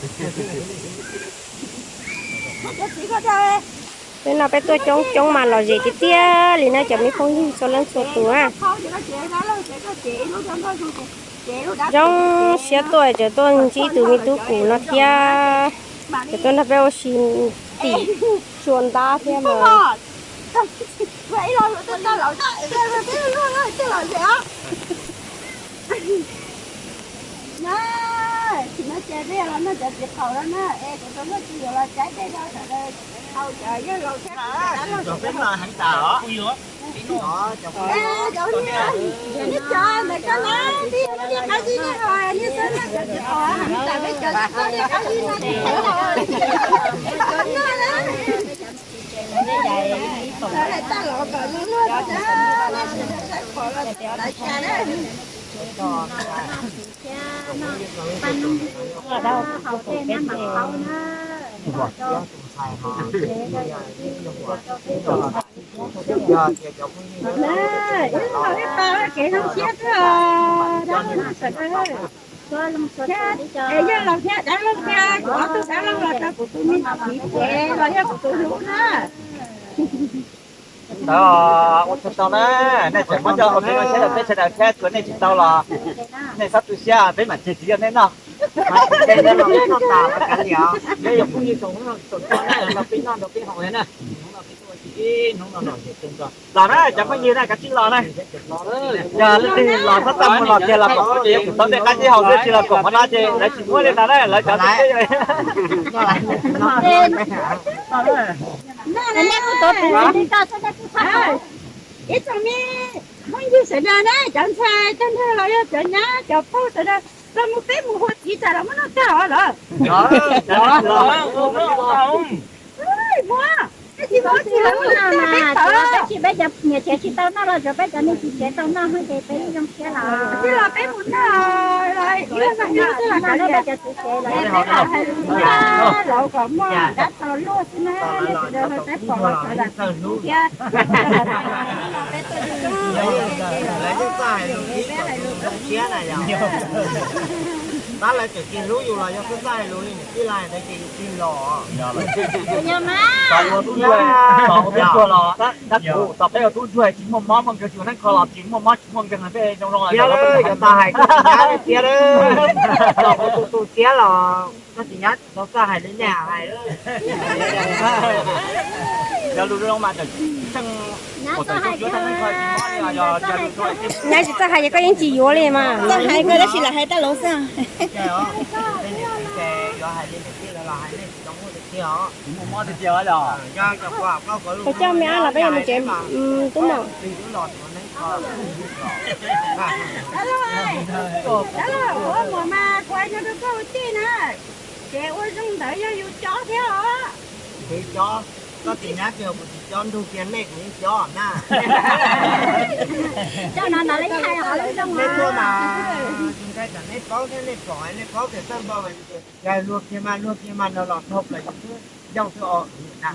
Peb no peb tuaj coob coob mas lom zem tiag tiag li na cov me phooj ywg txhua leej txhua tus na. Zoo siab tuaj tseem tuaj ntsib tus me tub kuv no thiab, tseem tuaj nrog peb ua si tim tsua ntab thiab mas. Es yog los thiab dab laug thiab, kuv ob tug dab laug los rau kuv tus me txiv ces los yog kuv tus hlub na. Ntawd ua tsaug tau na, nej tseem muab coj ua kev zoo siab rau peb sawv daws thiab, tsuav nej tsis tau los nej txhob tu siab, peb mam tseg tsis yog nej noj. Peb yuav phooj ywg tsoom hnub no tsoom txog na, los peb noj nrog peb haus na. Hnub no peb tuaj ua si ib hnub no lom zem kawg nkaus. Los na cov phooj ywg na, kav tsij los na. Yog leej twg los txhob txaj muag los tiag los kom kuv ces yuav kuv tau tej qab zib haus xwb, tsis los koom qhov no ces lawv tsis muab li ntawd na, lawv cov tib teb. Ib tsoom me phooj ywg sawv daws na, cov ntxhais tag nrho los yog cov nyab cov phauj sawv daws, los mus peb mus hu txiv tsam los muab noj tag os lawm. Muab, peb tsis muab txiv los muab noj tag peb tawm. Peb tsis, peb cov niam txiv tsis tau noj los tsuav peb cov niam txiv tsev tau noj xwb ces peb yeej zoo siab lawm. Tij los peb mus noj, ib leeg noj ib lub xwb los cov niam txiv tsev los peb los hais lus thiab, los kom muaj dab tsi luaj xwb na, nej sawv daws peb pom los sawv daws thiab. Lawv yeej txawj hais lus ib txwm zoo siab na yog. Tab lawv tseem tsis hlub yus los yog txawj txawj hais lus li niam tij lais ntawd ces yus tig los. Tos ua tub ntsuag, tos ua tub ntsuag los dab kuv, tos peb ua tub ntsuag tsis muaj mob muaj nkeeg, tsis ua neeb kho los tsis muaj mob tsis muaj nkeeg, peb zoo zoo los yog. Cov tag hais koj tsis nyab thiab, tos ua tus tu siab los koj tsis nyab tsis txhob txawj hais li nej hais. Cov lus zoo mas tseem tseem, nyab tsis txawj hais ces koj yeej tsis yuav li mas. Txawj hais koj tab sis lam hais taj lov xwb. Yuav hais li niam tij lawv los hais nej tsis tau muaj tiag tiag os. Tsis muaj mob tiag tiag os. Yog coj me ab los peb yuav mus tsev tub mom. Dab laug, dab laug, ua muam mas kuv hais no rau koj ua tij na, ces ua zoo ntawd yog yus cob thiab os. Kuv cob, koj tsis nyab ces kuv tsis cob, nrug kiag nej kuv yeej cob na. Coj no ntawd li hais hov lub zoo nej tuaj mas, yus nqaij tsam nej paub thiab nej pom nej paub tias txawj npau, yog luag kiag mas luag kiag mas no los dhau plaws yus twb yooj twb o na.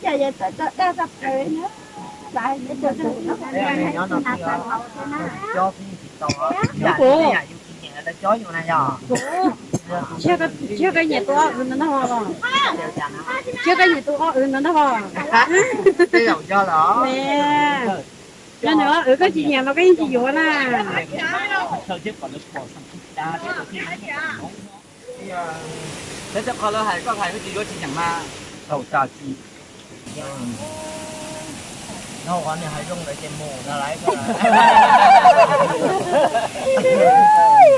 Cas yog txawm tso dag txog plaws na. Nyob no cob tsis tau, yam yus tsis nyiam lawv cob yus na yog. Tsis yog koj nyiam tus ob wb ntawd noj os? Tsis yog koj nyiam tus ob wb ntawd noj os? Tej zaum yog lawm. Yog nws ob wb koj tsis nyiam los koj yeej tsis yuav na. Peb tej qhov lawv hais koj hais koj tsis yuav tsis nyiam mas thaum tsam tsis. Dhau qhov nws hais zoo ntawd ces mus ntag lauj.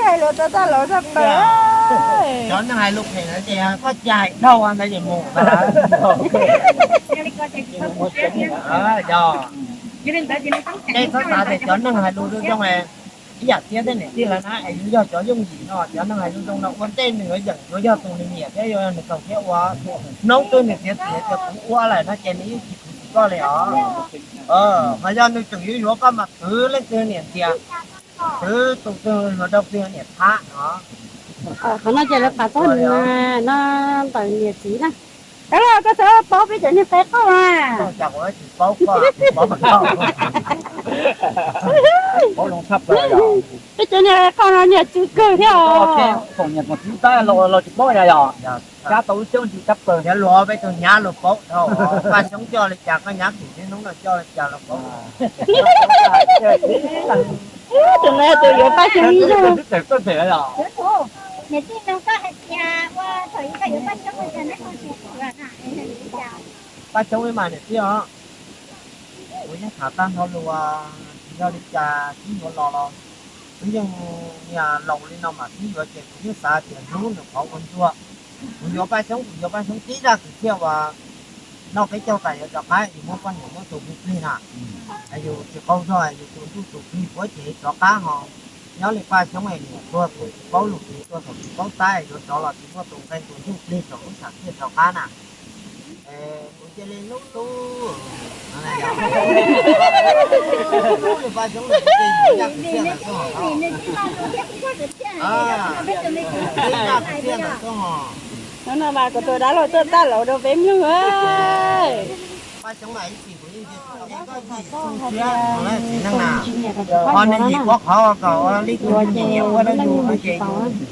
Hais lus tau tag lus tag plaws. Cov neeg hais lus phem ntawd ces koj tsis hais dhau qhov ntawd ces mus ntag. Yog, nej txhob xav tias cov neeg hais lus zoo zoo ib yam txiab tej niam tij lawv na es yus yog cov yooj yim no, cov neeg hais zoo zoo no ua ntej nws yuav yeem yuav yog tus nws nyiam thiab yuav yog nws txaus siab ua. Hnub twg nws txiav txim tias kuv ua lawm no ces nws yeej tsis khuv xim koj li os. Ho yog nws tseem yuav yuav koj mas khwv leej twg niam ntxias, khwv tus twg hluas nraug twg niam thab no. Qhov no ces lawv pab txog nws no ntawm niam txiv na. Dab laug, koj txhob paub peb cov niag qe qauj na. Koj cas kuv tsis paub koj, kuv paub koj. Paub zoo tshaj plaws yog. Peb cov niag qoj no niag tsw kawg thiab os. Tsoom niam tsoom txiv tab los los tsis paub na yog. Kab tau lub xyoob ntsis tshaj plaws. Cov luag peb tus nyab luag paub dhau, Paj Xyoob coj li cas koj nyab kuv niaj hnub no coj li cas luag paub. Tus no tus yuav Paj Xyoob ib zaug. Paj Xyoob mas niam tij os, kuv yeej tham tag nrho lus, tsis yog li cas tib yuav los los kuv yeej niag laus li no mas tib yuav ces kuv yeej xav tias hnub nws qhov ua ntsuag. Kuv yuav Paj Xyoob, kuv yuav Paj Xyoob tib zaj kwv txhiaj uas noj peb caug tas yuav rov qab, yus muab poj niam muab tus plig plig na, yus tsis qaug zog, yus tus ntuj tus plig puab ces rov qab ho. Nyob li Paj Xyoob es niam tuag thaum tsis paub lus, txiv tuag thaum tsis paub tab, yuav rov los tsis muaj tus nqe tus ntuj plig thaum lub sam thiaj rov qab na. Kuv cia li hlub tub. Hlub li Paj Xyoob, hlub li Paj Xyoob. Hnub no mas kuv tus dab laug tuaj taj laus rau peb mloog. Paj Xyoob mas ib txhis kuv yeej ntsia tau koj yim xu siab txiv neej na. Ho nej yim ua qhov kom ua li tus nyiam ua rau yus no ces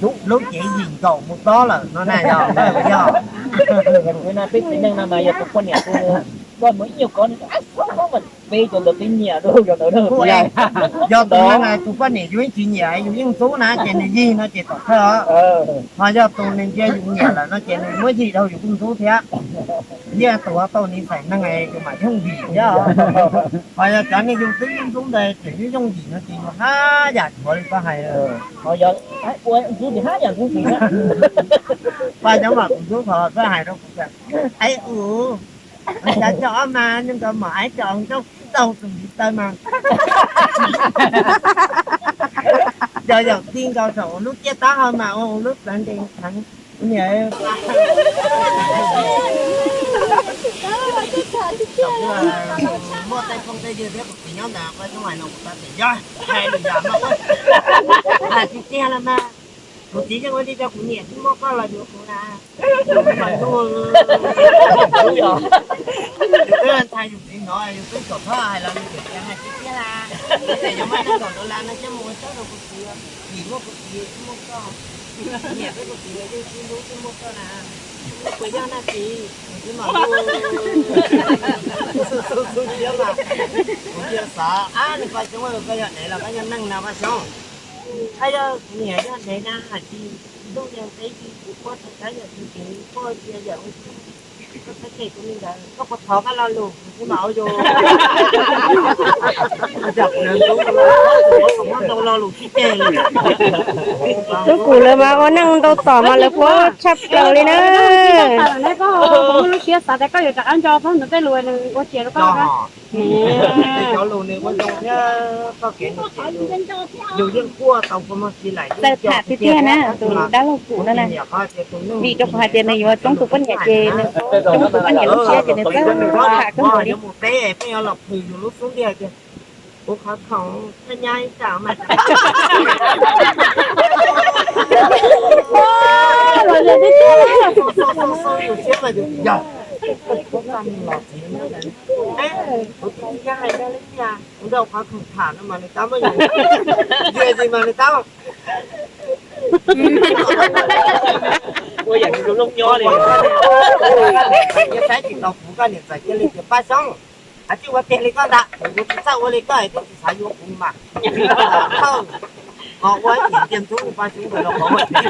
yus lub cev yim nkaum mus tob lawm no na yog. Yog peb txiv neej no mas yog tus poj niam tus koj mus ib nyuag kov nws, peb cov ntawd peb nyiam rau cov ntawd. Yog tus neeg tus poj niam yus yeej tsis nyiam yus yeej ntxub na ces nws yig no ces tom thawj os. Ho yog tus nws ntsia yus nyiam lawm no ces nws muab yig rau yus kuj ntxub thiab. Yog tus ho tau niv xais neeg yus mam yooj yim thiab. Ho yog cov neeg yus twb yooj ntxub ntawd tseem yooj yooj yim no ces yus haj yam dhuav li koj hais. Ho yog ua ntxub ces haj yam ntxub ntxim thiab. Paj Xyoob mas kuv ntxub qhov koj hais rau kuv tias, aib u, cov cov ob mas neeg nkawd mom aib cov ncauj tsis tau tus ntiv taw mas cov yaum ti nkaus saum lub ciaj taub hau mas ua lub plawv ntees kheev. Niam, muaj tej phooj tej ywg thiab kuv txiv nyob ntawd, Paj Xyoob hais no kuv tab sis yog hais lus yam no, hais tiag tiag los mas kuv txiv yeej ua li rau kuv niam xwb, muaj koj los yuav kuv na. Yus twb ntshai yus txiv hnov, yus twb kom txhob hais los yus niam tias hais tiag tiag las, ces yuav muaj neeg kom tus las no coj mus ua tsaub rau kuv txiv, vim muaj kuv txiv thiaj muaj koj. Niam peb kuv txiv los yeej sib hlub thiaj muaj koj na. Puas yog na txiv? Kuv txiv mam xu xu siab mas kuv cia xav, ab, nws Paj Xyoob, koj yog dev los koj yog neeg na Paj Xyoob? Ab, yog kuv niam yog dev na hais tias ntuj yog peb yig kuv quaj thaum tab yog tus kev quaj cia yam ua txuj, koj txhob cem kuv li ntawd, koj puas thov koj lo lus kuv thiaj mam ua yus. Ua cas kuv lawv ntxub kuv los muab ntau lo lus tsis cem li. Tub kuv lawv mas ua neej ntau tom mas lawv paub tshaj plaws li na. Koj muaj lub siab xav tias koj yuav rov qab nco txog nws tej lus nws ua tsias rau koj. Cov lus nws ua zoo thiab txoj kev nws cem yus, yus yeej quaj tau kua muag si lawm. Txawj tham tiag tiag na tus dab laug kuv no na. Vim rau qhov hais tias nws yuav txeeb tus poj niam ces nws, tus poj niam lub siab ces nws txawj tham kawg nkaus li. Yuav mus teb peb yuav los plhws yus lub xub ntiag tias, kuv qhov khoom thaj nyab ib tsam mas. Los yog tib tiag, xau xau xau yus siab mas yus yog, kuv txaj los txiv, kuv txiv yog hais rau li tiag, kuv nrauj qhov khoom tham no mas nws tab muab yus, yog tsis mas nws tab ua yam li lub nyob li. Yog saib tsis tau kuv, koj niam txawm cia li tias Paj Xyoob, hais tsis ua tiag li koj ntag, kuv tsis txawj ua li koj es twb tsis xav yuav kuv mas. Thawj, ho ua ib yim cia ntxub Paj Xyoob ntawd los qhov ua txiv.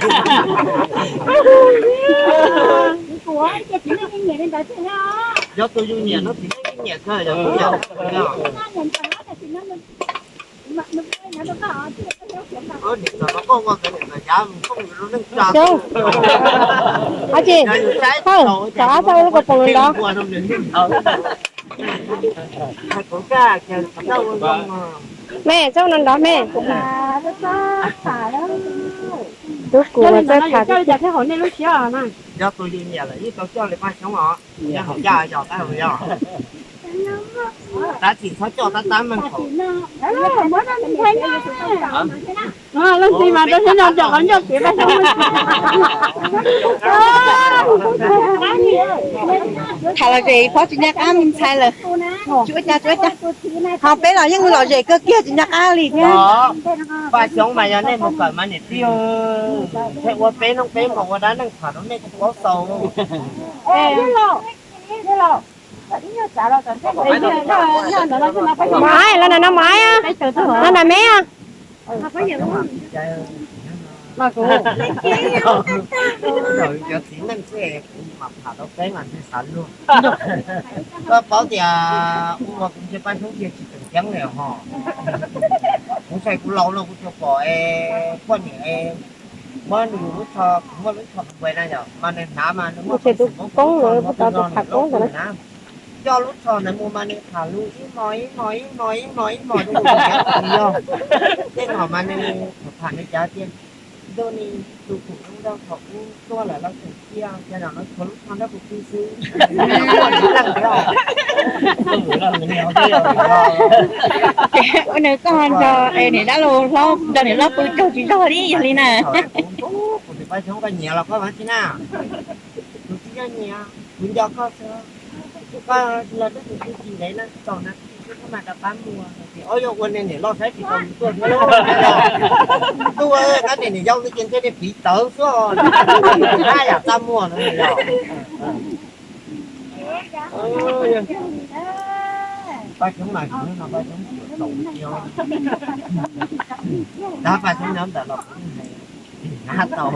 Yog tus yus nyiam no txiv neej yeej nyiam kawg yog. Niam ntxawm los koj ua ntawd niam ntxawm yav mus phooj ywg rau neej tsa. Xyoob, ab tsi, thawj, cov ab txhob ua lub kaus poom ntawd. Me, txhob ua no ntawd me. Tub kuv mas txawj tham tiag. Yog tus yus nyiam lawm yeej tau coj li Paj Xyoob os, yog hauv caj yog tab hauv yog. Tab sis txhob coj tab tab meej thaum. Leej txiv mas rau siab no cov qhov ncauj kev paj xyoob. Tham lom zem phob tsis nco qab me ntxhais lawm. Tsis ua cas, tsis ua cas. Ho peb los yeej lom zem kawg kiag tsis nco qab li thiab. Paj xyoob mas yog nej mus kawm mas niam tij, thiaj ua peb hnub peb hmo ua dab neeg tham rau nej tsis paub xaus. Maiv, los nram no Maiv, los nram me. Cov txiv neej xwb kuv mam tham rau peb mas ntshe xav luag. Koj paub tias ua kuv ntshe Paj Xyoob cia tsis teem ceeb li ho. Kuv ntshai kuv laus no kuv tsuas pom es poj niam muab nws lub tsho, kuv muaj lub tsho npua na yom, mas nws hnav mas nws muaj peev xwm muab kuv lub tsho muab tus no nws lub koob na. Coj lub tsho ntawd mus mas nws tham lus ib hmos ib hmos ib hmos ib hmos ib hmos rau kuv tias yog tej thaum mas nws tham nws cav tias ntuj ni tus pum zoo nraug thaum ub tuaj lawm los tseem cia, cas zaum no tshuav lub tsho nrab puv pw xwb. Ces ua nws koj nrog niam dab laug hlob nrog niam hlob pw tsaug tsis zog li yog li na. Kuv tus Paj Xyoob koj nyiam los koj vaj tsis na, kuv tsis nco nyiam, kuv nco koj xwb. Koj los twb tus tub tsis ntev no tsis tau na, koj mas rov qab muag. Ob, yog ua niam loj saib tsis tau mus tuaj thiab lauj. Ntuj, kab niam niam yau ntawd ces ntshe niag piv tawv xwb, haj yam txaj muag no yog. Paj Xyoob mas no Paj Xyoob txaus tiag. Tab Paj Xyoob nyob ntawd los kuv hais tau.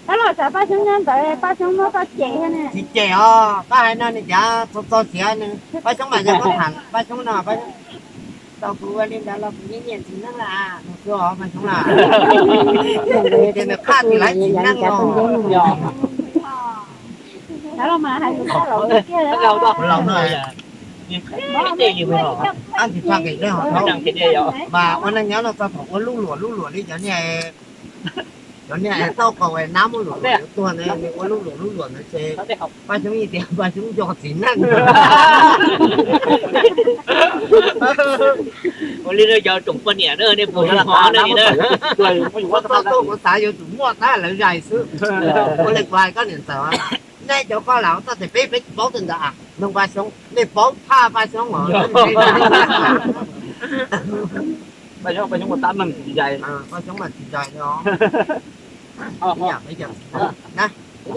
Tab los xav Paj Xyoob nyob ntawd Paj Xyoob muab koj cem thiab ne. Tsis cem os, koj hais no nws cav txog txog siav nws. Paj Xyoob mas yog koj tham Paj Xyoob no, tau kuv ua li ntawd los kuv yeej nyiam txiv neej lawm, nws xwb os Paj Xyoob lawm. Ces nws qhaj tsis laiv txiv neej los. Ab, tsis tshaj nqis dej ho thaub. Mas ua neej nyob no txog thaum ua lub luam lub luam li cov niag, cov niag tauj qaus nab muaj luam luam yuav tuag ntawd, nws ua lub luam lub luam ntawd ces Paj Xyoob yeej tias Paj Xyoob nco txiv neej. Ua li no cov tsoom poj niam na nej puas hov na. Txog tuaj kuv xav yuav tsum muaj tab lawv zais xwb. Ua li kuv hais koj niam ntxawm, nej cov koj lam txoj tes peb peb tsis paub tej ntawd, noog Paj Xyoob nej paub tshaj Paj Xyoob os. Paj Xyoob, Paj Xyoob ua tab meeg tsis zais. Paj Xyoob mas tsis zais os. Ib yam peb cov txiv na. Haus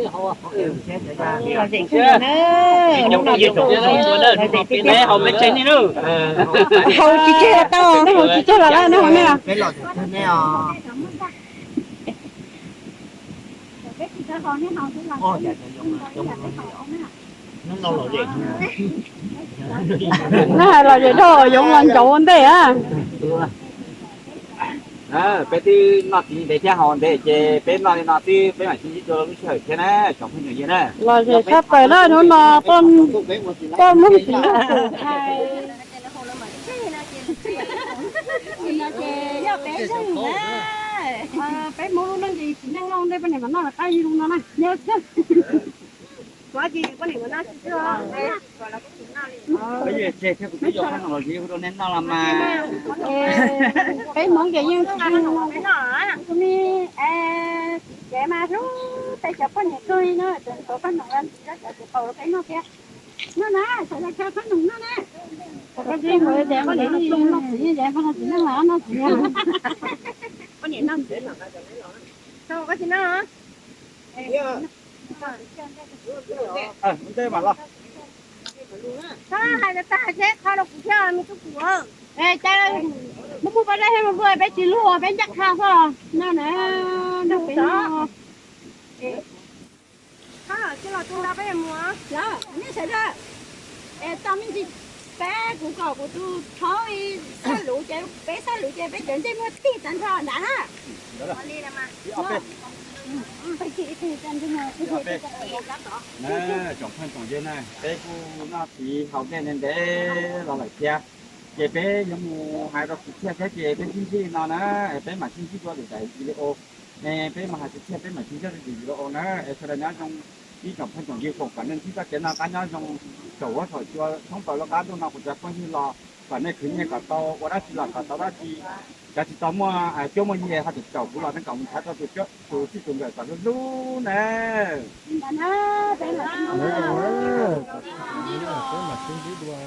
tsis tseg los tau, haus tsis tseg los lawm, haus nej os. Neb hais los zem dhau yoov los ncaus ua ntej a. Peb twb noj txiv ntev thiab haus ntev ces peb noj li no xwb peb mam sib ntsib dua lub sij hawm thiab na tsoom phooj ywg na. Los zem tshaj plaws na hnub no, poj Hmoob txiv neej tus hais. Peb Hmoob lub neej ces txiv neej lauj, ntej poj niam mas noj lawv qab yig lub no na. Peb Hmoob ces yeej tsis, kuv ni, txiv tsev mas hlub peb cov poj niam kawg li na, tseem tuav paj noom los ntxiv zoj cov txiv qaus rau peb noj thiab. Noj na, sawv daws khaws paj noom noj na. Koj txiv noj txiv, noj txiv, noj txiv, noj txiv. Koj tsis noj. Koj hais tag seb qhov rau kuv thiab me tub kuv. Cas muaj muaj poj dab thiab muaj poj peb tsis luag peb ncaj qha xwb no na. Nrog peb no. Cia los tu nrog peb mus. Nej sawv daws, es tau me ntsis peb kuv kom kuv tus rhaub xab luv ces peb xab luv ces peb cov ntsej muag tig tag nrho ntawd na. Tsoom phooj tsoom ywg na, peb kuj noj txiv haus dej ntev ntev los lawm thiab, ces peb yuav mus hais rau kwv txhiaj thiab ces peb sib ntsib no na, es peb mam sib ntsib dua lwm daim video. Es peb mus hais kwv txhiaj peb mam sib ntsib dua lwm video na, es sawv daws nyob zoo ib tsoom phooj tsoom ywg foom kom nej ntsib txoj kev noj qab nyob zoo. caum huab saum cua thoob plaws lub qab ntuj no kuv cov phooj ywg los kom nej khwv nyiaj kom tau ua dab tsi los kom tau dab tsi. Cov tsis tau muaj cuab muaj yig ho tseem caum kuv los nej kom mus nrhav tau tus cuab tus txij tus nkawm kom hlub hlub na. Peb mam sib ntsib dua.